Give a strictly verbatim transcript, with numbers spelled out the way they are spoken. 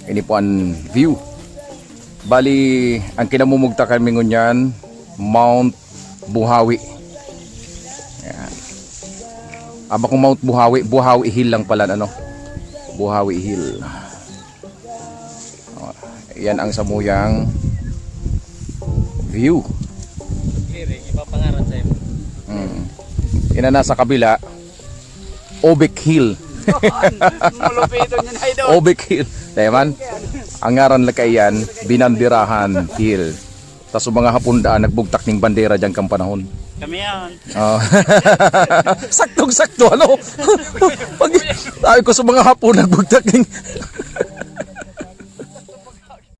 Ini po ang view. Bali, ang kinamumugtakan mi ngunyan, Mount Buhawi. Ayan. Aba kung Mount Buhawi, Buhawi Hill lang pala, ano? Buhawi Hill. Oh, yan ang samuyang view. Clear eh, iba pangaran sa'yo. Mm. Yan ang nasa kabila, Obek Hill. Malupiton yun, idol. Obek Hill. Tayo man, ang ngaran lang kaiyan, Binandirahan Hill. Tas mga Hapon daan nagbugtak ning bandera dyan kang panahon. Kami yan. Oh. Saktong-sakto, ano? Pag, sabi ko sa mga Hapon nagbugtak ning